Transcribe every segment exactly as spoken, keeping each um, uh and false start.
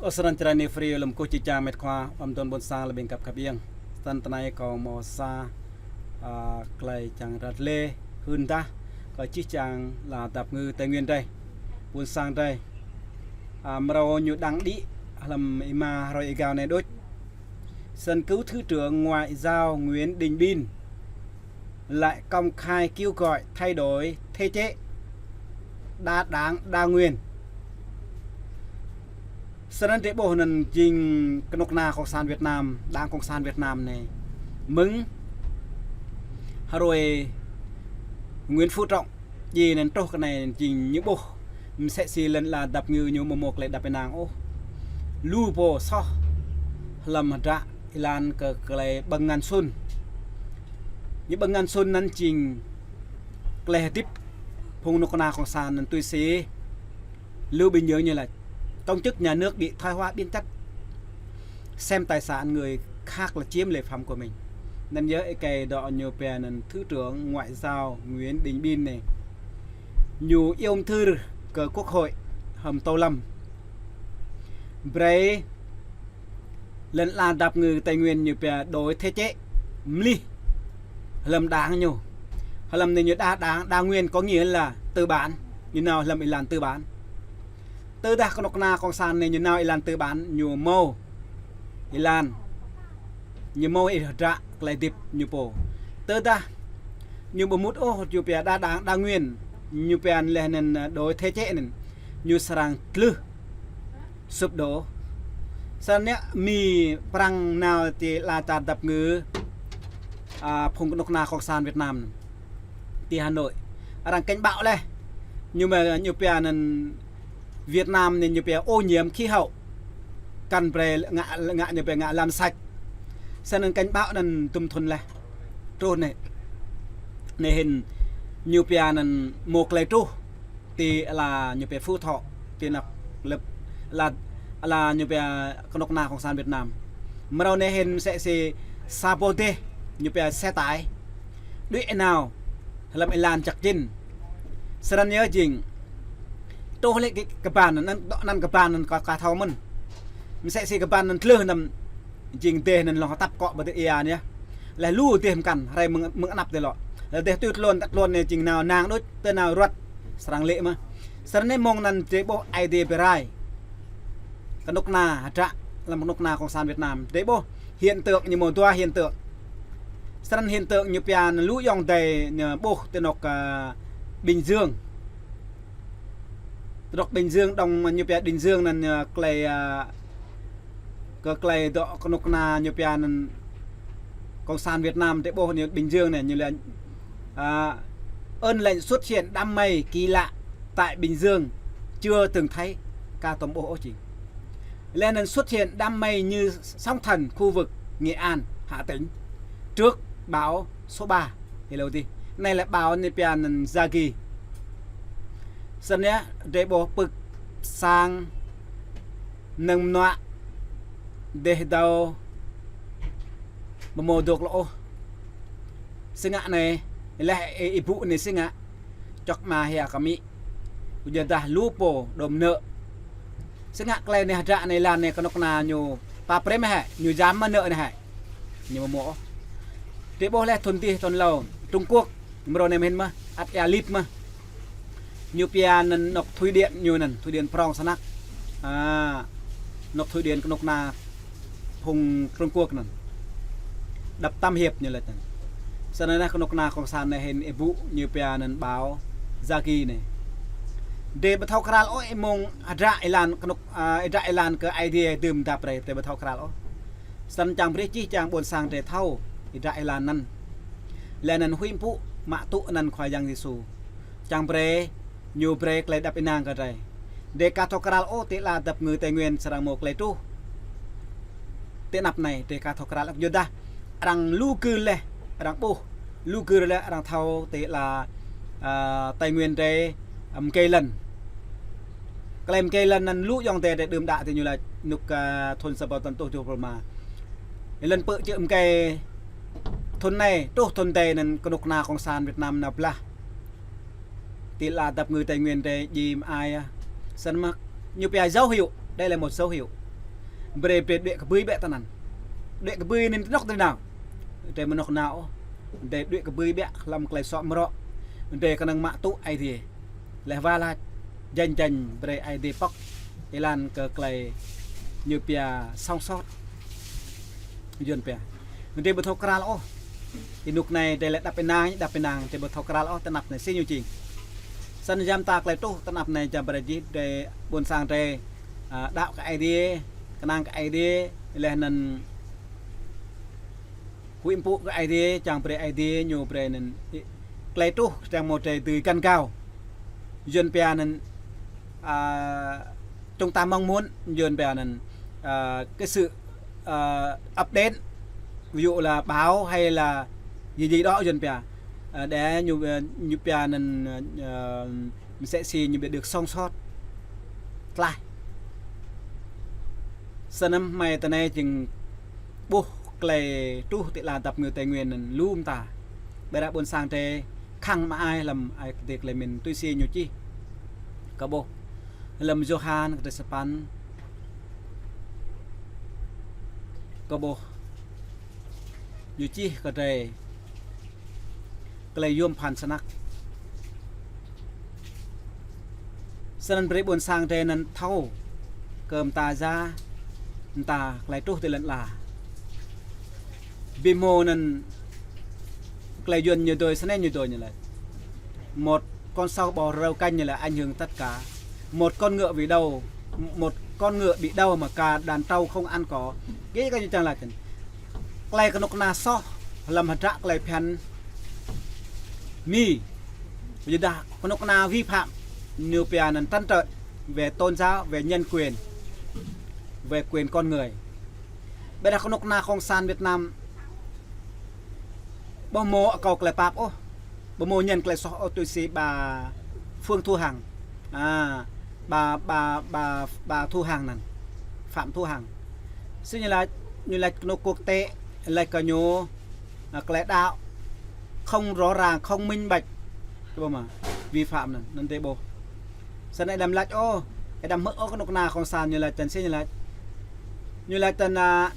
Ơ srăng črăn ni free lăm kơ čih čang met khua, ăm don ƀôn sang lăm ƀing kăp kăp yang. Stan tơnai kâo mơ̆ sa, a, klei čang ră lĕ, hưn dah, kơ čih čang la dap ngư Tây Nguyên dai. Ƀôn sang dai. A, mrâo ñu đang đĭ, lăm êma hrơi êgao anai đôč. Sân cứu Thứ trưởng Ngoại giao Nguyễn Đình Bin lại công khai kêu gọi thay đổi thể chế đa đảng đa nguyên. Sân ăn trê ƀôh anăn jing kơnuk kơna Cộng sản Việt Nam, Đảng Cộng sản Việt Nam anai. Mơ̆ng hrơi Nguyễn Phú Trọng djai anăn truh kơ anai jing ñu ƀôh. Msĕ si lăn la dap ngư ñu mơ̆ mơ̆ klei đăp ênang ôh. Lu pô soh lăm hdră êlan kơ klei ƀơ̆ng ngăn sun. Ñu ƀơ̆ng ngăn sun anăn jing klei hdĭp phung kơnuk kơna Cộng sản anăn tui si Lưu Bình Nhưỡng ñu lač. Công chức nhà nước bị thoái hóa biến chất, xem tài sản người khác là chiếm lệ phẩm của mình. Anăn yơh êkei dŏ ñu pia anăn Thứ trưởng Ngoại giao Nguyễn Đình Bin anai. Ñu iâu thư kơ Quốc hội hăm Tô Lâm. Brei lăn la dap ngư Tây Nguyên ñu pia đổi thể chế mlih lăm đảng ñu. Lăm anai ñu đa đảng, đa nguyên có nghĩa là tư bản. Ñu nao lăm êlan tư bản. Tơdah kơnuk kơna Cộng sản anai ñu nao êlan tư bản, ñu mâo êlan. Ñu mâo ih hdră klei hdĭp ñu pô. Tơdah ñu ƀu mŭt ôh ñu pia đa đảng, đa nguyên, ñu pia leh anăn, a, đổi thể chế anăn, ñu srăng tlưh sụp đổ. Sân anai mơ̆ prăng nao ti la čar dap ngư, a, phung kơnuk kơna Cộng sản Việt Nam ti Hà Nội. Arăng cảnh báo leh. Ñu mơ̆ ñu pia anăn Việt Nam anai ñu pia ô nhiễm khí hậu. Kăn brei ngă, ngă ñu pia ngă làm sạch. Sân anăn cảnh báo anăn dŭm thŭn leh. Truh anai. Anai hĭn ñu pia anăn mơ̆ klei truh ti la ñu pia Phú Thọ, ti anăp lĕ la, la ñu pia kơnuk kơna Cộng sản Việt Nam. Mrâo anai hĭn msĕ si sa boh dêh ñu pia xe tải đuĕ nao lăm êlan jăk jĭn. Srăng yơh jing. Truh lĕ kơ, kơ ban anăn, dŏ anăn kơ ban anăn ka, ka thâo mơ̆n. Msĕ si kơ ban anăn tlưh anăn jing dêh anăn lŏ tăp kŏ ƀơi dêh ia anai. Leh lu dêh mkăn, hrơi mơ̆ng, mơ̆ng anăp dêh lŏ. Leh dêh tui tlôn, tăt tlôn anai jing nao nang đôč, tơ nao ruăt, srăng lê̆ mơ̆. Srăng anai mơ̆ng anăn drei ƀuh Aê Diê bi rai. Kơnuk kơna hdră, lăm kơnuk kơna Cộng sản Việt Nam. Drei ƀuh hiện tượng ñu mâo dua hiện tượng. Srăng hiện tượng ñu pia anăn lu ayŏng adei ñu ƀuh ti anôk, a, Bình Dương. Ti anôk Bình Dương, dŏng ñu pia Bình Dương anăn, a, klei, a, kơ klei dŏ kơnuk kơna ñu pia anăn Cộng sản Việt Nam drei ƀuh ñu Bình Dương anai ñu lač, a, ơn lệnh xuất hiện đám mây kỳ lạ tại Bình Dương chưa từng thấy, ka tơm ƀuh ôh jing. Leh anăn xuất hiện đám mây như sóng thần khu vực Nghệ An, Hà Tĩnh trước bão số ba. Hlâo dih. Anai lĕ bão ñu pia anăn Yagi. Sân anai drei ƀuh pưk sang nơ̆ng mơnuă dêh dâo ƀu mâo dôk lŏ ôh. Si ngă anai, leh ê, êbŭ anai si ngă čŏk mă hia kơ amĭ. Kyuadah lu pô đôm nơ̆. Si ngă klei anai hdră anai lăn anai kơnuk kơna ñu pap brei mơ̆ hĕ, ñu jăm mơ̆ nơ̆ anai hĕ. Ñu ƀu mâo ôh. Drei ƀuh leh thŭn dih thŭn hlâo Trung Quốc, mrâo anai mơ̆n mơ̆, ăt ia lip mơ̆. Ñu pia anăn anôk thủy điện ñu anăn, thủy điện prŏng snăk. A, anôk thủy điện kơnuk kơna phung Trung Quốc anăn. Đập Tam Hiệp ñu lač anăn. Sân anai kơnuk kơna Cộng sản anai hĭn êbŭ ñu pia anăn bão Yagi anai. Drei ƀu thâo kral ôh ih mơ̆ng hdră êlan kơnuk, a, hdră êlan kơ Aê Diê dưm dăp brei, drei ƀu thâo kral ôh. Sân čang brei čih čang ƀôn sang drei thâo hdră êlan anăn. Leh anăn huĭ mpŭ mă tŭ anăn Khua Yang Yêsu. Čang brei ñu brei klei đăp ênang kơ drei. Drei ka thâo kral ôh ti la dap ngư Tây Nguyên srăng mâo klei truh. Ti anăp anai drei ka thâo kral ôh kyuadah arăng lu gưl leh, arăng ƀuh, lu gưl leh arăng thâo ti la, a, Tây Nguyên drei, a, mgei lăn. Klei mgei lăn anăn lu ayŏng adei drei đưm đă ti ñu lač anôk, a, thŭn sa ƀâo tăn tuh dua pluh êma. Lăn pơ čư̆ mgei thŭn anai, truh thŭn adih anăn kơnuk kơna Cộng sản Việt Nam nao blah ti la dap ngư Tây Nguyên drei jim ai, a. Sân mơ̆ ñu pia dấu hiệu, đây là một dấu hiệu. Brơi, brơi đuaĭ kơ ƀơi ƀiă tơnăn. Đuaĭ kơ ƀơi anŭn tơnŏk tơnao. Drơi mơnŏk nao ôh. Drơi đuaĭ kơ ƀơi ƀiă hlăm tơlơi soh mrŏ. Drơi kơnơ̆ng mă tŭ Aê Diê. Laih wa lač. Janh janh brơi Aê Diê pŏk. Êlan kơ tơlơi ñu pia song sot. Yuan pia. Drơi ƀu thâo krăn ôh. Ênuk anai drơi lĕ đăp ênang, đăp ênang, drơi ƀu thâo krăn ôh, tơnap anai si ñu jing. Săn jam ta tơlơi truh, tơnap anai jam brơi jih, drơi ƀôn sang drơi, a, đaŏ kơ Aê Diê, kơnang kơ Aê Diê, laih anŭn huĭ mpŭ kơ Aê Diê, čang brơi Aê Diê, ñu brơi anŭn, tơlơi truh, čang mơ̆ drơi dưi găn gao. Yuan pia anŭn, a, chúng ta mong muốn, Yuan pia anŭn, a, cái sự, a, update, ví dụ là báo hay là gì gì đó Yuan pia. A, để ñu, a, ñu pia anŭn, a, mơsĕ si ñu ƀu được song sot. Tlaih. Sơnăm hmei tơ anai jing ƀuh tơlơi truh ti lăn dap ngơ Tây Nguyên anŭn lu mơta. Ƀiădah ƀôn sang drơi khăng mă ai hlăm ai kơ tơlơi mĭn tui si ñu čih. Kâo ƀuh hlăm Yôhan kơdrơi sapăn. Kâo ƀuh ñu čih kơdrơi tơlơi yôm phăn snăk. Sơnăn brơi ƀôn sang drơi anŭn thâo kơ mơta ya, mơta tơlơi truh ti lăn ala. Bi mơ̆ anŭn tơlơi Yuan ñu dôi, snei ñu dôi ñu laĭ. Một con sâu bò rau canh là ảnh hưởng tất cả. Một con ngựa bị đau, một con ngựa bị đau mà cả đàn trâu không ăn cỏ. Kơ ñu čang laĭ. Tơlơi kơnuk kơna soh hlăm hơdră tơlơi phiăn Mi. Yua dah kơnuk kơna vi phạm ñu pia anŭn trắng trợn về tôn giáo, về nhân quyền, về quyền con người. Ƀiădah kơnuk kơna cộng sản Việt Nam ƀu hmâo akâo tơlơi pap ôh, ƀu hmâo ñen tơlơi soh ôh tui si bà Phương Thu Hằng. A, bà, bà, bà, bà Thu Hằng anŭn. Phạm Thu Hằng. Si ñu laĭ, ñu laĭ kơnuk quốc tế, laĭ kơ ñu, a, tơlơi đaŏ không rõ ràng, không minh bạch. Kơ ƀuh mơ̆, vi phạm anŭn, anŭn drơi ƀuh. Săn ơi đăm lač ôh, ơi đăm hmư̆ ôh kơnuk kơna cộng sản ñu lač, čang si ñu lač. Ñu lač čang, a,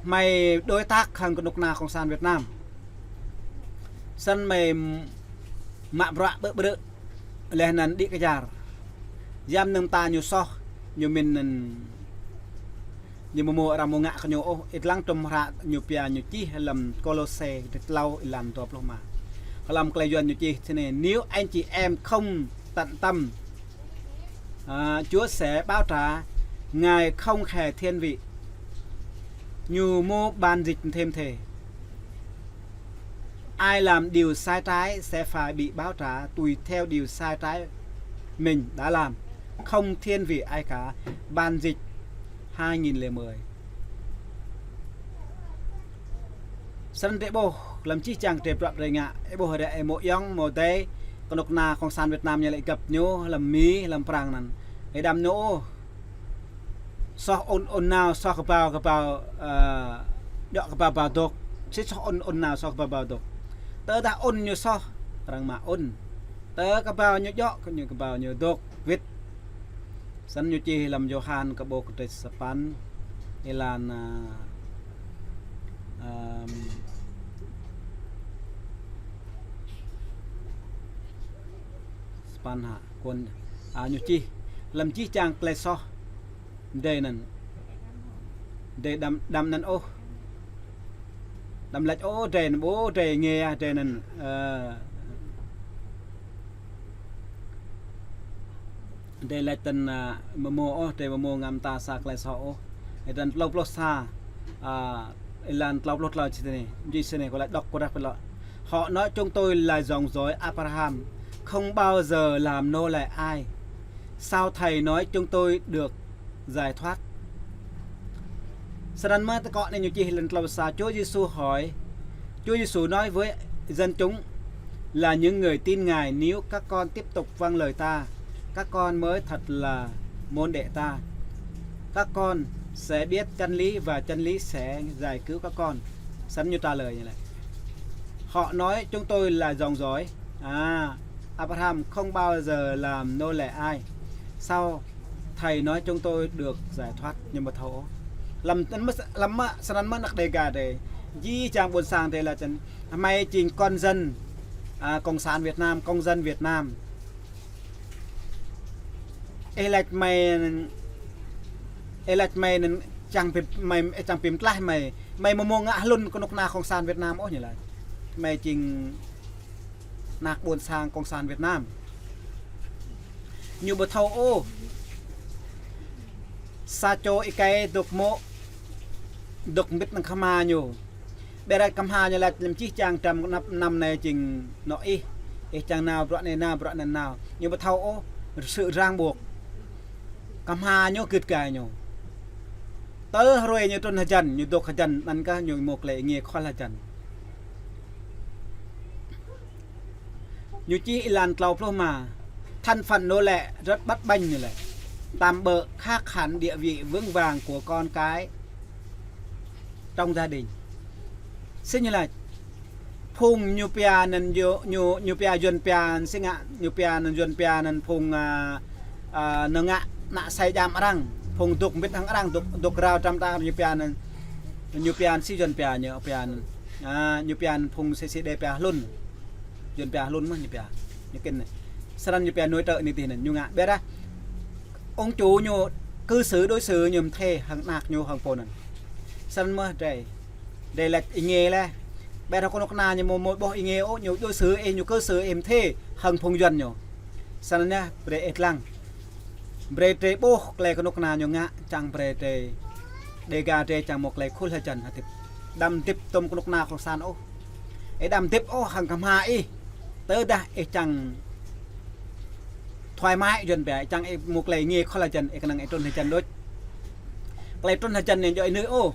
hmei đối tác hăng kơnuk kơna cộng sản Việt Nam. Săn hmei mă bruă ƀơ̆ ƀrư̆, laih anŭn đĭ kơjar. Yam nơ̆ng ta ñu soh, ñu mĭn anŭn ñu ƀu hmâo arăng hmâo ngă kơ ñu ôh, ih lăng tơm hră ñu pia ñu čih hlăm Kôlôse kơdrơi klâo êlan dua pluh rơma. Hlăm tơlơi Yuan ñu čih snei: Nếu anh chị em không tận tâm, à, Chúa sẽ báo trả, Ngài không hề thiên vị. Ñu hmâo bản dịch thêm thế: Ai làm điều sai trái sẽ phải bị báo trả tùy theo điều sai trái mình đã làm, không thiên vị ai cả. Bản dịch hai nghìn lẻ mười. Săn drơi ƀuh, hlăm čih čang drơi prăp drơi ngă, ih ƀuh rai ih hmâo ayŏng, hmâo adơi, kơnuk kơna cộng sản Việt Nam ñu laĭ găp ñu, hlăm Mi, hlăm Prang anŭn. Ih đăm ñu ôh. Soh ŭn ŭn nao, soh kơƀao kơƀao, ơ, djŏ kơƀao ƀao dŏ. Si soh ŭn ŭn nao, soh kơƀao ƀao dŏ. Tơdah ŭn ñu soh, arăng mă ŭn. Tơ kơƀao ñu djŏ, kơ ñu kơƀao ñu dŏ. Wĭt. Săn ñu čih hlăm Yôhan kơ ƀuh kơdrơi sapăn. Êlan, ơ, ơ, sapăn hă. Kơ, a, ñu čih. Hlăm čih čang tơlơi soh. Drơi anŭn. Drơi đăm, đăm anŭn ôh. Đăm lač ôh, drơi anŭn ƀu, drơi ngă, drơi anŭn, ơ, drơi lač tơnăn, a, ƀu hmâo ôh, drơi ƀu hmâo ngă mơta sa tơlơi soh ôh. Êlan klâo pluh sa, a, êlan klâo pluh klâo čih tui anai. Čih tui anai, kâo lač đŏk kơ rah pơlŏ. Họ nói chúng tôi là dòng dõi Abraham, không bao giờ làm nô lệ ai. Sao thầy nói chúng tôi được giải thoát? Săn mơ̆ tơkŏ anai ñu čih êlan klâo pluh sa, Chúa Giêsu hỏi, Chúa Giêsu nói với dân chúng là những người tin Ngài: Nếu các con tiếp tục vâng lời ta, các con mới thật là môn đệ ta. Các con sẽ biết chân lý và chân lý sẽ giải cứu các con. Săn ñu trả lời như này. Họ nói chúng tôi là dòng dõi, à, Abraham, không bao giờ làm nô lệ ai. Sao Thầy nói chúng tôi được giải thoát, ñu ƀu thâo ôh. Lăm, lăm mă, lăm mă, sơnăn mă anăk Đêga dêh. Jih jang ƀôn sang dêh laĭ čang: Hmei jing con dân, à, Cộng sản Việt Nam, công dân Việt Nam. Ih laĭ hmei, ih laĭ hmei anŭn čang pi, hmei, čang pi mtlaih hmei. Hmei ƀu mơ̆ng ngă hlŭn kơnuk kơna Cộng sản Việt Nam ôh, ñu laĭ. Hmei jing anăk ƀôn sang Cộng sản Việt Nam. Ñu ƀu thâo ôh. Sa čô êkei dŏ mŏ, dŏ mbĭt hăng khama ñu. Ƀiă rai khama ñu laĭ lăm jih jang trăm năm, năm anai jing anŏ ih, ih čang nao bruă anai nao, bruă anŭn nao. Ñu ƀu thâo ôh, sự ràng buộc. Khama ñu git gai ñu. Tơ hrơi ñu trŭn hơjăn, ñu dŏ hơjăn, anŭn kah ñu mŏ tơlơi êngiê khŏl hơjăn. Ñu čih êlan klâo pluh rơma: Thân phận nô lệ rất bấp bênh, ñu laĭ. Tạm bợ khác hẳn địa vị vững vàng của con cái trong gia đình. Sĭt ñu laĭ, phung ñu pia anŭn ñu, ñu, ñu pia Yuan pia sĭt ngă, ñu pia anŭn Yuan pia anŭn phung, à, à, ñu ngă ană sai djam arăng, phung dŏ mbĭt hăng arăng, dŏ, dŏ rao trăm ta ñu pia anŭn, ñu pia anŭn sĭt Yuan pia ñu pia anŭn. À, ñu pia anŭn phung sĭt sĭt dêh pia hlŭn. Yuan pia hlŭn mơ̆n ñu pia. Ñu kĭn anai. Sơnăn ñu pia nuôi trợ anai tih anŭn, ñu ngă ƀiă dah. Ông chủ ñu cư xử đối xử ñu mơthê hăng anăk ñu hăng pô anŭn. Sơnăn mơ̆n dêh. Dêh laĭ êngiê laih. Ƀiă dah kơnuk kơna ñu mơ̆, mơ̆ ƀuh êngiê ôh, ñu đối xử ih, ñu cư xử ih mơthê hăng phung Yuan ñu. Sơnăn yơh, brơi ih lăng. Brơi drơi ƀuh tơlơi kơnuk kơna ñu ngă, čang brơi drơi, Đêga drơi čang mŏ tơlơi khul hơjăn hơdip. Đăm hơdip tŏm kơnuk kơna Cộng sản ôh. Ih đăm hơdip ôh hăng khama ih. Tơdah ih čang thoải mái Yuan pia, ih čang ih mŏ tơlơi êngiê khŏl hơjăn, ih kơnang ih trŭn hơjăn đôč. Tơlơi trŭn hơjăn anai djơ̆ ih nư ôh.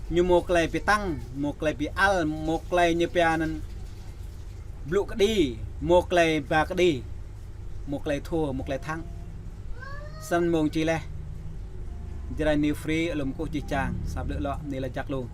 Ñu mŏ tơlơi pi tăng, mŏ tơlơi pi ăl, mŏ tơlơi ñu pia anŭn blŭ kơđi, mŏ tơlơi ba kơđi, mŏ tơlơi thua, mŏ tơlơi thắng. Sơnăn mơ̆ng čih laih. Jrai anai free, alum kơkuh jih jang, sa blư̆ lŏ, anai laĭ jak lu.